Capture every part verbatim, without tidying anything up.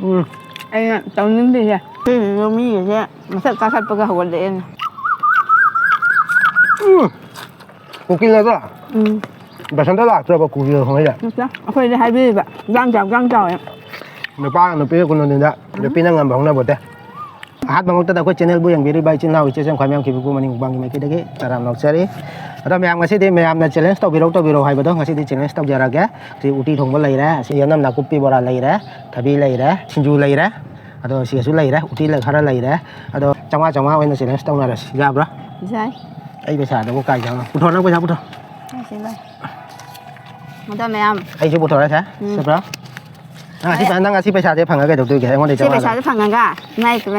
ꯎꯝ꯫ ꯑꯩꯅ ꯇꯧꯅꯤꯡꯗ꯭ꯔꯤꯁꯦ꯫ ꯁꯤꯁꯤꯁꯨ ꯃꯤꯒꯤꯁꯦ ꯃꯁꯛ ꯀꯥꯈꯠꯄꯒ ꯍꯧꯒꯠꯂꯛꯑꯦꯅꯦ꯫ ꯎꯝ꯫ ꯀꯨꯀꯤ ꯅꯠꯇ꯭ꯔꯣ? ꯎꯝ꯫ ꯕꯁꯟꯇ ꯂꯥꯛꯇ꯭ꯔꯕ ꯀꯨꯀꯤꯒ ꯈꯪꯉꯩꯗ? ꯅꯠꯇꯦ, ꯑꯩꯈꯣꯏꯗꯤ ꯍꯥꯏꯕꯤꯔꯤꯕ, ꯌꯥꯝ ꯆꯥꯎ, ꯌꯥꯝ ꯆꯥꯎꯋꯦ꯫ ꯅꯨꯄꯥ ꯅꯨꯄꯤꯒ ꯀꯨꯟꯅꯣꯅꯤꯗ, ꯎꯝ꯫ ꯅꯨꯄꯤꯅ ꯉꯝꯕ ꯍꯧꯅꯕꯣꯠꯇꯦ꯫ ꯑꯍꯥꯟꯕꯃꯛꯇꯗ ꯑꯩꯈꯣꯏ channelꯕꯨ ꯌꯦꯡꯕꯤꯔꯤꯕ ꯏꯆꯤꯟ ꯏꯅꯥꯎ ꯏꯆꯦ ꯏꯆꯟ ꯈ꯭ꯋꯥꯏ ꯃꯌꯥꯝ ꯈꯤꯕꯨ ꯃꯅꯤꯡ ꯃꯨꯛꯕꯥꯡꯒꯤ ꯃꯥꯏꯀꯩꯗꯒꯤ ꯇꯔꯥꯝ ꯂꯧꯖꯔꯤ꯫ ꯑꯗꯣ ꯃꯌꯥꯝ ꯉꯁꯤꯗꯤ ꯃꯌꯥꯝꯅ challenge ꯇꯧꯕꯤꯔꯧ ꯇꯧꯕꯤꯔꯧ ꯍꯥꯏꯕꯗꯣ ꯉꯁꯤꯗꯤ challenge ꯇꯧꯖꯔꯒꯦ꯫ ꯁꯤ ꯎꯇꯤ ꯊꯣꯡꯕ ꯂꯩꯔꯦ, ꯁꯤ ꯌꯦꯅꯝ ꯅꯥꯀꯨꯞꯄꯤ ꯕꯣꯔꯥ ꯂꯩꯔꯦ, ꯊꯕꯤ ꯂꯩꯔꯦ, ꯁꯤꯡꯖꯨ ꯂꯩꯔꯦ, ꯑꯗꯣ ꯁꯤꯒꯁꯨ ꯂꯩꯔꯦ, ꯎꯇꯤ ꯂꯩ-, ꯈꯔ ꯂꯩꯔꯦ꯫ ꯑꯗꯣ ꯆꯥꯝꯃꯉꯥ ꯆꯥꯝꯃꯉꯥ ꯑꯣꯏꯅ challenge ꯇꯧꯅꯔꯁꯤ, ꯌꯥꯕ꯭ꯔꯥ? ꯌꯥꯏ꯫ ꯑꯩ ꯄꯩꯁꯥꯗꯨꯕꯨ ꯀꯥꯏ ꯆꯪꯉ? ꯄꯨꯊꯣꯔꯣ, ꯅꯪ ꯄꯩꯁꯥ ꯄꯨꯊꯣꯔꯣ꯫ ꯑꯩ ꯁꯤ ꯂꯩ꯫ ꯑꯗꯣ ꯃꯌꯥꯝ꯫ ꯑꯩꯁꯨ ꯄꯨꯊꯣꯔꯛꯑꯁꯦ꯫ ꯎꯝ꯫ ꯆꯠꯄ꯭ꯔꯣ? ꯅꯪ ꯑꯁꯤ, ꯑꯩ ꯅꯪ ꯑꯁꯤ ꯄꯩꯁꯥꯁꯦ ꯐꯪꯉꯒ ꯀꯩꯗꯧꯗꯣꯏꯒꯦ? ꯑꯩꯉꯣꯟꯗ ꯁꯤ ꯆꯥꯝꯃꯉꯥ ꯄꯩꯁꯥꯁꯦ ꯐꯪꯉꯒ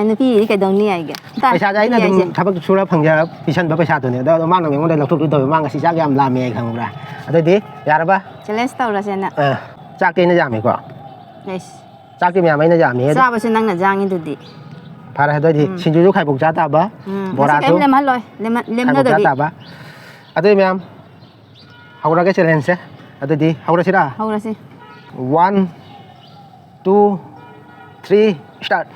ꯅꯨꯄꯤꯗꯤ ꯀꯩꯗꯧꯅꯤ ꯍꯥꯏꯒꯦ? ꯇ-, ꯄꯩꯁꯥꯁꯦ ꯑꯩꯅ ꯅꯨꯄꯤ ꯑꯗꯨꯝ ꯍꯥꯏꯁꯦ꯫ ꯊꯕꯛ ꯁꯨꯔ ꯐꯪꯖ-, ꯄꯤꯁꯟꯕ ꯄꯩꯁꯥꯗꯨꯅꯦ꯫ ꯑꯗꯣ ꯃꯥꯅ ꯑꯩꯉꯣꯟꯗ ꯂꯧꯊꯣꯛꯇꯣꯏ ꯇꯧꯋꯦ꯫ ꯃꯥ ꯉꯁꯤ ꯆꯥꯛ ꯌꯥꯝ ꯂꯥꯝꯃꯦ ꯍꯥꯏ, ꯈꯪꯕ꯭ꯔꯥ? ꯑꯗꯨꯗꯤ ꯌꯥꯔꯕ? Challenge ꯇꯧꯔꯁꯦꯅ꯫ ꯑ, ꯆꯥꯛꯇꯤ ꯑꯩꯅ ꯌꯥꯝꯃꯤꯀꯣ? ꯑꯩꯁ꯫ ꯆꯥꯛꯇꯤ ꯃꯌꯥꯝ ꯑꯩꯅ ꯌꯥꯝꯃꯤ ꯑꯗꯣ꯫ ꯆꯥꯕꯁꯨ ꯅꯪꯅ ꯌꯥꯡꯉꯤꯗꯨꯗꯤ꯫ ꯐꯔꯦ, ꯑꯗꯨꯑꯣꯏꯗꯤ ꯎꯝ꯫ ꯁꯤꯡꯖꯨꯁꯨ ꯈꯥꯏꯕꯣꯛ ꯆꯥ ꯇꯥꯕ, ꯎꯝ, ꯉꯁꯤ ꯕꯣꯔꯥꯁꯨ ꯀꯔꯤꯝ ꯂꯦꯝꯍꯜꯂꯣꯏ, ꯂꯦꯝꯍꯟ-, ꯈꯥꯏꯕꯣꯛ ꯆꯥ ꯂꯦꯝꯅꯗꯕꯤ꯫ ꯇꯥꯕ꯫ ꯑꯗꯨꯗꯤ ꯃꯌꯥꯝ, ꯍꯧꯔꯒꯦ challengeꯁꯦ꯫ ꯑꯗꯨꯗꯤ ꯍꯧꯔꯁꯤꯔꯥ? ꯍꯧꯔꯁꯤ꯫ One, two, three, start꯫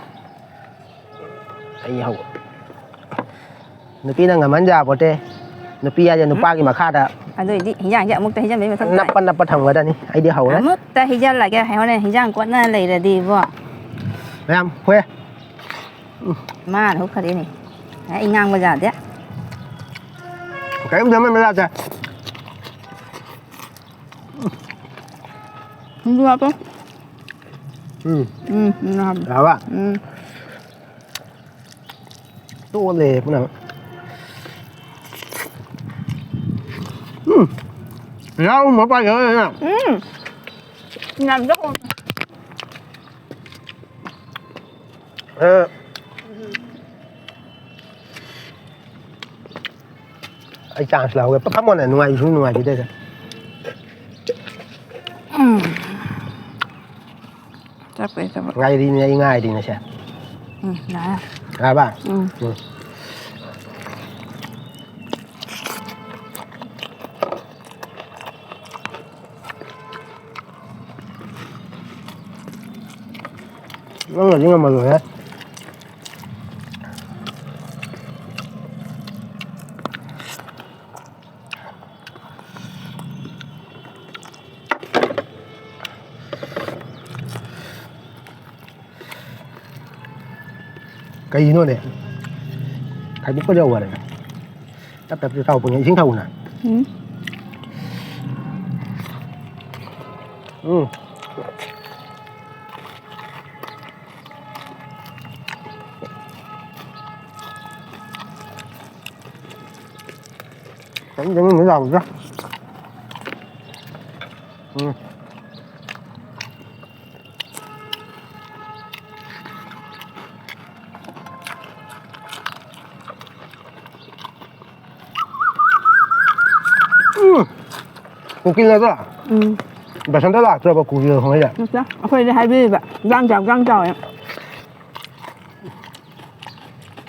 ꯑꯩ ꯍꯧ-, ꯅꯨꯄꯤꯅ ꯉꯝꯍꯟ ꯌꯥꯄꯣꯠꯇꯦ꯫ ꯅꯨꯄꯤ ꯍꯥꯏꯁꯦ ꯎꯝ꯫ ꯅꯨꯄꯥꯒꯤ ꯃꯈꯥꯗ ꯑꯗꯨꯏꯗꯤ ꯍꯤꯟꯖꯥꯡꯁꯦ ꯑꯃꯨꯛꯇ ꯍꯩꯖꯤꯟꯕꯩ ꯃꯊꯧ ꯇꯥꯏ꯫ ꯅꯞꯄ ꯅꯞꯄ ꯊꯝꯒꯗꯅꯤ꯫ ꯑꯩꯗꯤ ꯍꯧꯔꯦ꯫ ꯑꯃꯨꯛꯇ ꯍꯩꯖꯤꯜꯂꯒꯦ꯫ ꯍꯣꯔꯦꯟ ꯍꯤꯟꯖꯥꯡ ꯀꯣꯠꯅ ꯂꯩꯔꯗꯤ ꯏꯕꯣ꯫ ꯃꯌꯥꯝ, ꯍꯣꯏ꯫ ꯃꯥꯅ ꯍꯨꯛ ꯐꯔꯦꯅꯦ꯫ ꯑꯩ ꯉꯥꯡꯕ ꯌꯥꯗꯦ꯫ ꯀꯔꯤꯝ ꯁꯦꯝꯍꯟꯕ ꯌꯥꯗꯦ꯫ ꯁꯤꯡꯖꯨ ꯍꯥꯞꯄꯣ꯫ ꯎꯝ꯫ ꯎꯝ, ꯎꯝ, ꯍꯥꯞꯄꯣ꯫ ꯌꯥꯔꯕ? ꯎꯝ꯫ ꯇꯣꯛꯑ ꯂꯩꯔꯦ ꯄꯨꯝꯅꯃꯛ꯫ ꯎꯝ꯫ ꯌꯥꯎ ꯃꯄꯥꯟ ꯌꯥꯎꯔꯦꯅ꯫ ꯎꯝ꯫ ꯌꯥꯝ ꯆꯥꯎ꯫ ꯑ꯫ ꯑꯩ chance ꯂꯧꯍꯧꯒꯦ꯫ ꯐꯝꯃꯣꯅꯦ, ꯅꯨꯡꯉꯥꯏꯁꯨ ꯅꯨꯡꯉꯥꯏꯕꯤꯗꯦꯗ꯫ ꯎꯝ꯫ ꯆꯠꯄꯩ ꯆꯠꯄ꯫ ꯉꯥꯏꯔꯤꯅꯦ, ꯑꯩ ꯉꯥꯏꯔꯤꯅꯦ ꯁꯦ꯫ ꯎꯝ, ꯌꯥꯔꯦ꯫ ꯌꯥꯔꯕ? ꯎꯝ꯫ ꯎꯝ꯫ ꯅꯪꯅꯗꯤ ꯉꯝꯃꯔꯣꯏꯍꯦ꯫ ꯀꯩꯅꯣꯅꯦ? ꯈꯥꯏꯗꯣꯛꯄꯗ ꯋꯥꯔꯦ꯫ ꯇꯞ ꯇꯞ ꯆꯥꯎ ꯐꯪꯉꯦ꯫ ꯏꯁꯤꯡ ꯊꯛꯎꯅ꯫ ꯎꯝ꯫ ꯎꯝ꯫ ꯆꯥꯅꯤꯡ ꯆꯥꯅꯤꯡꯕ ꯂꯥꯎꯗ꯭ꯔꯥ? ꯎꯝ꯫ ꯎꯝ꯫ ꯀꯨꯀꯤꯜ ꯅꯠꯇ꯭ꯔꯣ? ꯎꯝ꯫ ꯕꯁꯟꯇ ꯂꯥꯛꯇ꯭ꯔꯕ ꯀꯨꯀꯤꯜ ꯈꯣꯡꯉꯩꯗ? ꯅꯠꯇꯦ, ꯑꯩꯈꯣꯏꯗꯤ ꯍꯥꯏꯕꯤꯔꯤꯕ, "ꯌꯥꯝ ꯆꯥꯎ, ꯌꯥꯝ ꯆꯥꯎ"꯫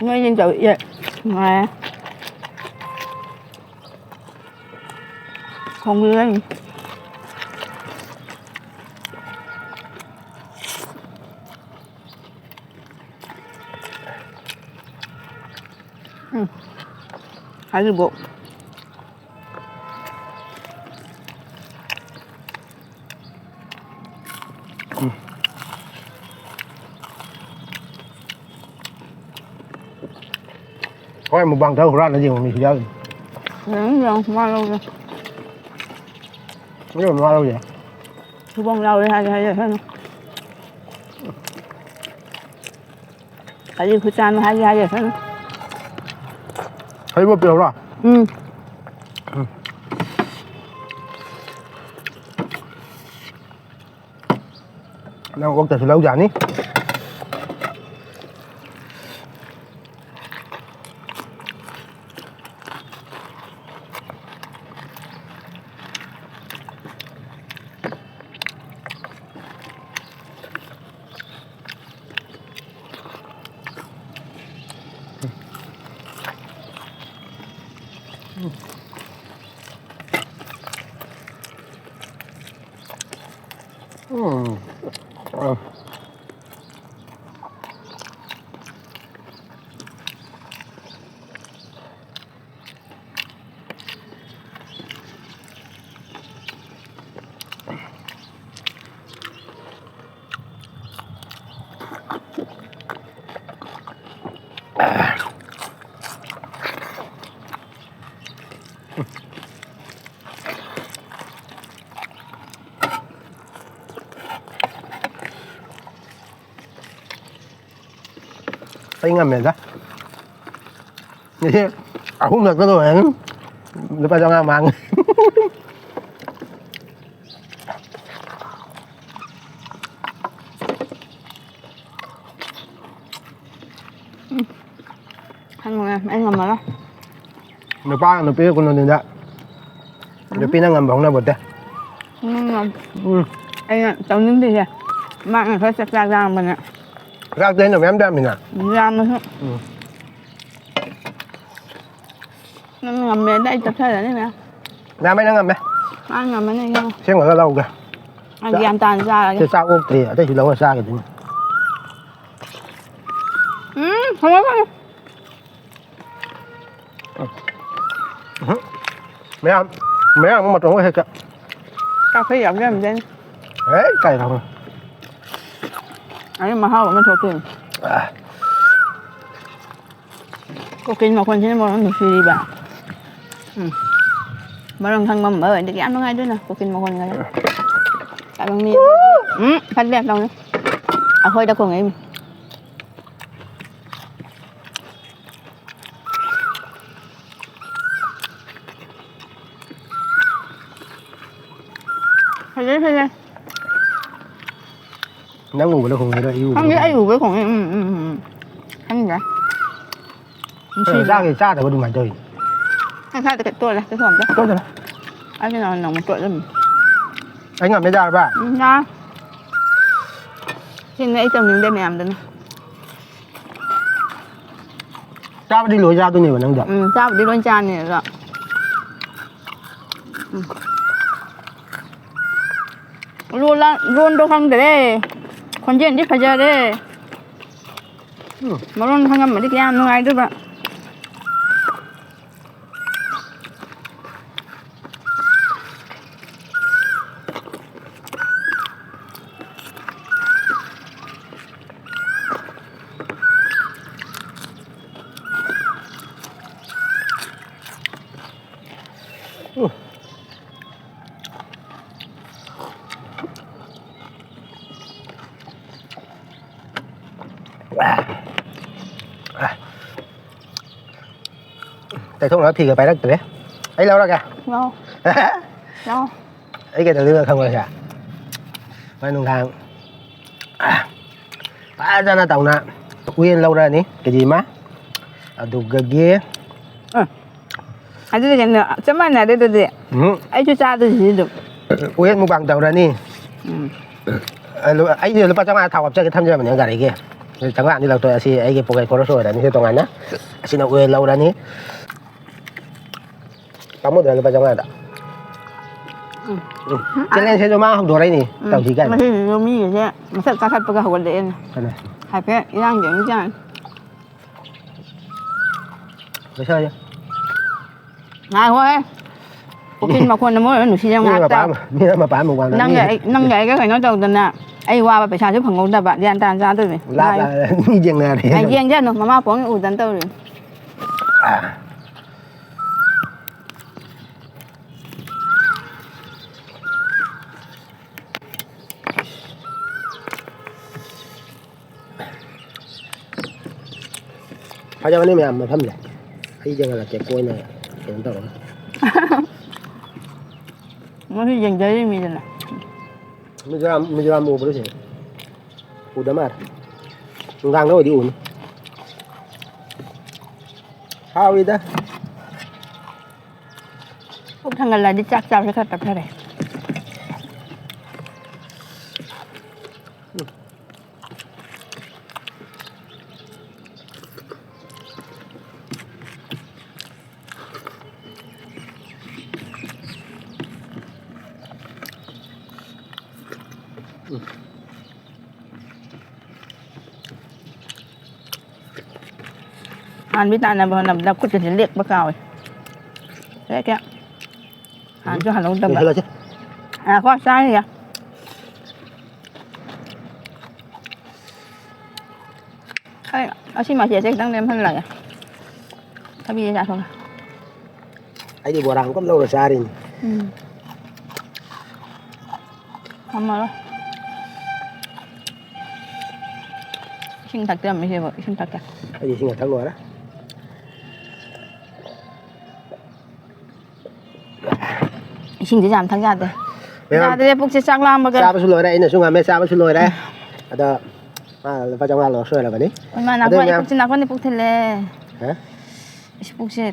ꯅꯣꯏ ꯌꯦꯟ ꯆꯥꯎ, ꯌꯦ-, ꯅꯨꯡꯉꯥꯏꯔꯦ꯫ ꯊꯣꯡꯕꯤꯔꯅꯤ꯫ ꯎꯝ꯫ ꯍꯥꯏꯔꯤꯕꯣ꯫ ꯍꯣꯏ, ꯃꯨꯛꯕꯥꯡ ꯇꯧꯔ ꯍꯨꯔꯥꯟꯂ ꯌꯦꯡꯕ ꯃꯤꯁꯨ ꯌꯥꯎꯔꯤ꯫ ꯌꯦꯡꯉꯨ, ꯌꯦꯡꯉꯨ, ꯃꯥ ꯂꯧꯒꯦ꯫ ꯃꯤ ꯑꯃ ꯃꯥ ꯂꯧꯒꯦ꯫ ꯊꯤꯕꯣꯡ ꯌꯥꯎꯔꯦ ꯍꯥꯏꯒꯦ ꯍꯥꯏꯖꯁꯅꯨ꯫ ꯀꯔꯤ ꯈꯨꯆꯥꯅꯣ ꯍꯥꯏꯒꯦ ꯍꯥꯏꯖꯁꯅꯨ꯫ ꯍꯩꯕꯣꯞ ꯄꯤꯔꯛꯎꯔꯣ? ꯎꯝ꯫ ꯎꯝ꯫ ꯅꯪ ꯑꯣꯛꯇꯁꯨ ꯂꯧ ꯌꯥꯅꯤ꯫ ꯎꯝ꯫ ꯑ꯫ ꯑꯩ ꯉꯝꯃꯦꯗ꯫ ꯉꯁꯤ ꯑꯍꯨꯝꯂꯛꯇ ꯂꯣꯏꯔꯅꯤ꯫ ꯂꯨꯄꯥ ꯆꯥꯝꯃꯉꯥ ꯃꯥꯡꯉꯦ꯫ ꯈꯪꯉꯦ, ꯑꯩ ꯉꯝꯃꯔꯣꯏ꯫ ꯅꯨꯄꯥꯒ ꯅꯨꯄꯤꯒ ꯀꯩꯅꯣꯅꯤꯗ꯫ ꯎꯝ꯫ ꯅꯨꯄꯤꯅ ꯉꯝꯕ ꯍꯧꯅꯕꯣꯠꯇꯦ꯫ ꯎꯝ, ꯉꯝ-, ꯎꯝ꯫ ꯑꯩꯅ ꯇꯧꯅꯤꯡꯗ꯭ꯔꯤꯁꯦ, ꯃꯥꯅ ꯈꯔ ꯆꯥꯛ ꯆꯥ ꯂꯥꯝꯕꯅꯦ꯫ ꯆꯥꯛꯇꯤ ꯑꯩꯅ ꯃꯌꯥꯝ ꯆꯥꯃꯤꯅ꯫ ꯌꯥꯝꯃꯁꯨ꯫ ꯎꯝ꯫ ꯅꯪ ꯉꯝꯃꯦꯗ, ꯑꯩ ꯆꯠꯊꯔꯅꯤ ꯃꯌꯥꯝ꯫ ꯃꯌꯥꯝ ꯑꯩꯅ ꯉꯝꯃꯦ꯫ ꯃꯥ ꯉꯝꯃꯅꯤ ꯑꯩ ꯈꯪꯉꯦ꯫ ꯑꯁꯦꯡꯕꯒ ꯂꯧꯒꯦ꯫ ꯃꯥ ꯒ꯭ꯌꯥꯟ ꯇꯥꯅ ꯆꯥꯔꯒꯦ꯫ ꯁꯤ ꯆꯥꯛ ꯑꯣꯛꯇ꯭ꯔꯤ, ꯑꯇꯩꯁꯨ ꯂꯧꯔ ꯆꯥꯒꯤꯗꯣꯏꯅꯤ꯫ ꯎꯝ, ꯊꯝꯃꯣ, ꯊꯝꯃꯣ꯫ ꯎꯝꯍꯨꯝ꯫ ꯃꯌꯥꯝ, ꯃꯌꯥꯝ ꯑꯃ ꯃꯇꯣꯟ ꯑꯣꯏ ꯍꯦꯛꯇ꯫ ꯆꯥꯛꯈꯩ ꯌꯥꯎꯖꯔꯝꯗꯣꯏꯅꯤ꯫ ꯍꯦꯛ ꯀꯥꯏ ꯈꯪꯉꯣꯏ꯫ ꯑꯗꯨ ꯃꯍꯥꯎ ꯑꯃ ꯊꯣꯛꯇꯣꯏꯅꯤ꯫ ꯑꯥ꯫ ꯀꯣꯀꯤꯜ ꯃꯈꯣꯟꯁꯤꯅ ꯃꯔꯣꯟ ꯅꯨꯡꯁꯤꯔꯤꯕ꯫ ꯎꯝ꯫ ꯃꯔꯣꯟ ꯈꯪꯕ ꯑꯃ ꯑꯣꯏꯔꯗꯤ ꯀꯌꯥꯝ ꯅꯨꯡꯉꯥꯏꯗꯣꯏꯅꯣ, ꯀꯣꯀꯤꯜ ꯃꯈꯣꯟꯒꯁꯦ꯫ ꯇꯥꯏꯕꯪ ꯃꯤ꯫ ꯎꯝ, ꯈꯟꯕ ꯌꯥꯝ ꯇꯧꯅꯤ꯫ ꯑꯩꯈꯣꯏꯗ ꯈꯣꯡꯉꯛꯏꯃꯤ꯫ ꯐꯖꯩ, ꯐꯖꯩ꯫ ꯅꯪ ꯎꯕꯗ ꯈꯣꯡꯉꯤꯔꯣ, ꯑꯩ ꯎꯕꯗ ꯈꯪꯗꯦ, ꯑꯩ ꯈꯣꯡꯉꯤꯔꯣ? ꯎꯕꯗ ꯈꯣꯡꯉꯤ꯫ ꯎꯝ, ꯎꯝ, ꯎꯝ, ꯎꯝ꯫ ꯈꯪꯗ꯭ꯔꯦ꯫ ꯅꯨꯡꯁꯤꯕ꯭ꯔꯥ? ꯆꯥꯒꯦ ꯆꯥꯗꯕ ꯑꯗꯨꯃꯥꯏꯅ ꯇꯧꯔꯤꯅꯦ꯫ ꯅꯪ ꯆꯥꯗ ꯀꯩ ꯇꯣꯠꯂꯦ, ꯆꯠꯊꯣꯛꯑꯝꯗ꯫ ꯇꯣꯠꯂꯦ꯫ ꯑꯩꯒꯤ ꯅꯍꯥꯟ ꯅꯣꯡꯃ ꯇꯣꯠꯂꯝꯃꯤ꯫ ꯑꯩ ꯉꯝꯃꯦ ꯌꯥꯔꯕ? ꯎꯝ, ꯌꯥꯔꯦ꯫ ꯁꯤꯅꯦ ꯑꯩ ꯇꯧꯅꯤꯡꯗꯦ ꯃꯌꯥꯝꯗꯨꯅ꯫ ꯆꯥꯕꯗꯤ ꯂꯣꯏ ꯆꯥꯗꯣꯏꯅꯦꯕ ꯅꯪꯗꯣ? ꯎꯝ, ꯆꯥꯕꯗꯤ ꯂꯣꯏ ꯆꯥꯅꯤ ꯑꯗꯣ꯫ ꯎꯝ꯫ ꯂꯣꯟ ꯂ-, ꯂꯣꯟꯗꯣ ꯈꯪꯗ꯭ꯔꯦ꯫ ꯈꯣꯟꯖꯦꯜꯗꯤ ꯐꯖꯔꯦ꯫ ꯎꯝ꯫ ꯃꯔꯣꯟ ꯈꯪꯉꯝꯃꯗꯤ ꯀꯌꯥꯝ ꯅꯨꯡꯉꯥꯏꯗꯣꯏꯕ꯫ ꯇꯩꯊꯣꯛꯅꯕ ꯐꯤꯒ ꯄꯥꯏꯔꯛꯇ꯭ꯔꯦ꯫ ꯑꯩ ꯂꯧꯔꯒꯦ꯫ ꯂꯥꯎ꯫ ꯂꯥꯎ꯫ ꯑꯩ ꯀꯩꯗꯧꯗꯣꯏꯅꯣ ꯈꯪꯕ꯭ꯔꯁꯦ? ꯍꯣꯔꯦꯟ ꯅꯨꯡꯗꯥꯡ ꯐꯖꯅ ꯇꯧꯅ ꯎꯌꯦꯟ ꯂꯧꯔꯛꯑꯅꯤ ꯀꯦ ꯖꯤ ꯑꯃ꯫ ꯑꯗꯨꯗꯒꯤ ꯑ, ꯑꯗꯨꯗꯤ ꯀꯩꯅꯣ, ꯆꯞ ꯃꯥꯟꯅꯔꯦ ꯑꯗꯨꯗꯤ꯫ ꯎꯝ꯫ ꯑꯩꯁꯨ ꯆꯥꯗꯣꯏꯁꯤꯗꯤ ꯑꯗꯨꯝ꯫ ꯎꯌꯦꯟ ꯃꯨꯛꯕꯥꯡ ꯇꯧꯔꯅꯤ꯫ ꯎꯝ꯫ ꯑꯗꯨ ꯑꯩꯁꯦ ꯂꯨꯄꯥ ꯆꯥꯝꯃꯉꯥ ꯊꯥꯎ ꯍꯥꯞꯆꯒꯦ ꯊꯝꯖꯕꯅꯦ ꯒꯥꯔꯤꯒꯤ꯫ ꯆꯥꯝꯃꯉꯥꯗꯤ ꯂꯧꯊꯣꯛꯑꯦ꯫ ꯑꯁꯤ ꯑꯩꯒꯤ ꯄꯣꯀꯦꯠ ꯈꯣꯔꯁ ꯑꯣꯏꯔꯅꯤ꯫ ꯁꯤ ꯇꯣꯉꯥꯟꯅ꯫ ꯑꯁꯤꯅ ꯎꯌꯦꯟ ꯂꯧꯔꯅꯤ꯫ ꯄꯥꯝꯃꯨꯗ꯭ꯔꯥ ꯂꯨꯄꯥ ꯆꯥꯝꯃꯉꯥꯗ? ꯎꯝ꯫ ꯎꯝ꯫ ꯆꯦꯂꯦꯟꯖꯁꯤꯁꯨ ꯃꯥ ꯍꯧꯗꯣꯔꯛꯏꯅꯤ꯫ ꯎꯝ꯫ ꯇꯧꯁꯤ ꯀꯥꯏꯅ꯫ ꯉꯁꯤꯁꯤꯁꯨ ꯃꯤꯒꯁꯦ ꯃꯁꯛ ꯀꯥꯈꯠꯄꯒ ꯍꯧꯒꯠꯂꯛꯑꯦꯅꯦ꯫ ꯀꯅꯥ? ꯍꯥꯏꯐꯦꯠ ꯏꯔꯥꯡ ꯌꯦꯡꯉꯤꯖꯥꯠꯅꯤ꯫ ꯄꯩꯁꯥꯁꯦ꯫ ꯉꯥꯏꯈꯣꯍꯦ꯫ ꯄꯨꯈ꯭ꯔꯤ ꯃꯈꯣꯟꯅ ꯃꯔꯣꯜ ꯑꯃ ꯅꯨꯡꯁꯤꯠ ꯌꯥꯝ ꯃꯤꯅ ꯉꯥꯏꯍꯥꯛ ꯃꯄꯥ ꯇꯥꯏ꯫ ꯑꯃ, ꯃꯤꯅ ꯃꯄꯥ ꯑꯃ ꯋꯥꯡꯅ ꯅꯪꯒ ꯃꯤ ꯑꯩ, ꯅꯪꯒ ꯑꯩꯒ ꯀꯩꯅꯣ ꯇꯧꯗꯅ ꯑꯩ ꯋꯥꯕ ꯄꯩꯁꯥꯁꯨ ꯐꯪꯍꯧꯗꯕ꯫ ꯒ꯭ꯌꯥꯟ ꯇꯥꯅ ꯆꯥꯗꯣꯏꯅꯦ꯫ ꯂꯥꯞ ꯂꯥꯞꯅ ꯃꯤ ꯌꯦꯡꯅꯔꯦ꯫ ꯑꯩ ꯌꯦꯡꯖꯅꯨ, ꯃꯃꯥ ꯄꯣꯛꯅ ꯎꯗꯅ ꯇꯧꯔꯤꯅꯦ꯫ ꯑꯥ꯫ ꯐꯖꯕꯅꯤ ꯃꯌꯥꯝ ꯃꯐꯝꯁꯦ꯫ ꯑꯩ ꯌꯦꯡꯍꯜꯂꯛꯀꯦ ꯀꯣꯏꯅ ꯀꯩꯅꯣ ꯇꯧꯔꯒ꯫ ꯃꯣꯏꯁꯨ ꯌꯦꯡꯖꯔꯤꯃꯤꯗꯅ꯫ ꯃꯤꯖꯣꯔꯥꯝ, ꯃꯤꯖꯣꯔꯥꯝ ꯎꯕ꯭ꯔꯣ ꯁꯤꯅꯦ? ꯎꯗ ꯃꯥꯜꯂꯦ꯫ ꯅꯨꯡꯗꯥꯡꯗ ꯑꯣꯏꯗꯤ ꯎꯅꯤ꯫ ꯍꯥꯎꯋꯤꯗ꯫ ꯄꯨꯛ ꯊꯪꯒꯠꯂꯗꯤ ꯆꯥꯛ ꯆꯥꯕꯁꯦ ꯈꯔ ꯇꯞꯊꯔꯦ꯫ ꯍꯥꯟꯕꯤ ꯇꯥꯟꯅꯕ ꯍꯣꯠꯅꯕꯗ ꯈꯨꯠꯀꯁꯦ ꯂꯦꯛꯄ ꯀꯥꯎꯋꯦ꯫ ꯍꯦꯛ ꯍꯦꯛ ꯍꯥꯟꯁꯨ ꯍꯜꯍꯧꯗꯕ꯫ ꯂꯣꯏꯁꯤꯜꯂꯁꯤ꯫ ꯉꯥꯏꯈꯣ, ꯆꯥꯔꯤꯒꯦ꯫ ꯑꯩ ꯑꯁꯤ ꯃꯆꯦꯠꯁꯦ ꯈꯤꯇꯪ ꯂꯦꯝꯍꯜꯂꯒꯦ꯫ ꯊꯕꯤꯁꯦ ꯆꯥꯊꯣꯛꯀꯦ꯫ ꯑꯩꯗꯤ ꯕꯣꯔꯥ ꯑꯃꯀꯝ ꯂꯧꯔ ꯆꯥꯔꯤꯅꯤ꯫ ꯎꯝ꯫ ꯊꯝꯃꯔꯣꯏ꯫ ꯏꯁꯤꯡ ꯊꯛꯆꯔꯝꯃꯤꯁꯤꯕꯨ, ꯏꯁꯤꯡ ꯊꯛꯀꯦ꯫ ꯑꯩꯗꯤ ꯏꯁꯤꯡ ꯊꯛ ꯂꯣꯏꯔꯦ꯫ ꯏꯁꯤꯡꯁꯦ ꯌꯥꯝ ꯊꯛ ꯌꯥꯗꯦ꯫ ꯃꯌꯥꯝ ꯌꯥꯗ꯭ꯔꯦ, ꯄꯨꯛꯁꯦ ꯆꯥꯛ ꯂꯥꯝꯕꯒ꯫ ꯆꯥꯕꯁꯨ ꯂꯣꯏꯔꯦ, ꯑꯩꯅꯁꯨ ꯉꯝꯃꯦ, ꯆꯥꯕꯁꯨ ꯂꯣꯏꯔꯦ꯫ ꯑꯗꯣ ꯃꯥ ꯂꯨꯄꯥ ꯆꯥꯝꯃꯉꯥ ꯂꯧꯔꯁꯨ ꯑꯣꯏꯔꯕꯅꯤ꯫ ꯏꯃꯥ, ꯑꯗꯣ ꯅꯥꯀꯣꯟ, ꯃꯌꯥꯝ ꯄꯨꯛꯁꯦ ꯅꯥꯀꯣꯟꯗꯤ ꯄꯨꯛ ꯊꯤꯜꯂꯦ꯫ ꯍꯥ? ꯏꯁ, ꯄꯨꯛꯁꯦ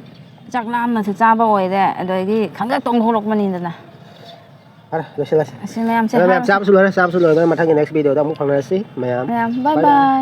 ꯆꯥꯛ ꯂꯥꯝꯅꯁꯨ ꯆꯥꯕ ꯑꯣꯏꯔꯦ, ꯑꯗꯒꯤ ꯈꯪꯒꯛ ꯇꯣꯡ ꯊꯣꯛꯂꯛꯄꯅꯤꯗꯅ꯫ ꯐꯔꯦ, ꯂꯣꯏꯁꯤꯜꯂꯁꯤ꯫ ꯑꯁꯤ ꯃꯌꯥꯝꯁꯦ ꯑꯗꯣ ꯃꯌꯥꯝ ꯍꯥꯞ- ꯆꯥꯕꯁꯨ ꯂꯣꯏꯔꯦ, ꯆꯥꯕꯁꯨ ꯂꯣꯏꯔꯒ ꯃꯊꯪꯒꯤ next videoꯗ ꯑꯃꯨꯛ ꯐꯪꯅꯔꯁꯤ ꯃꯌꯥꯝ꯫ ꯃꯌꯥꯝ, bye bye bye꯫ Bye꯫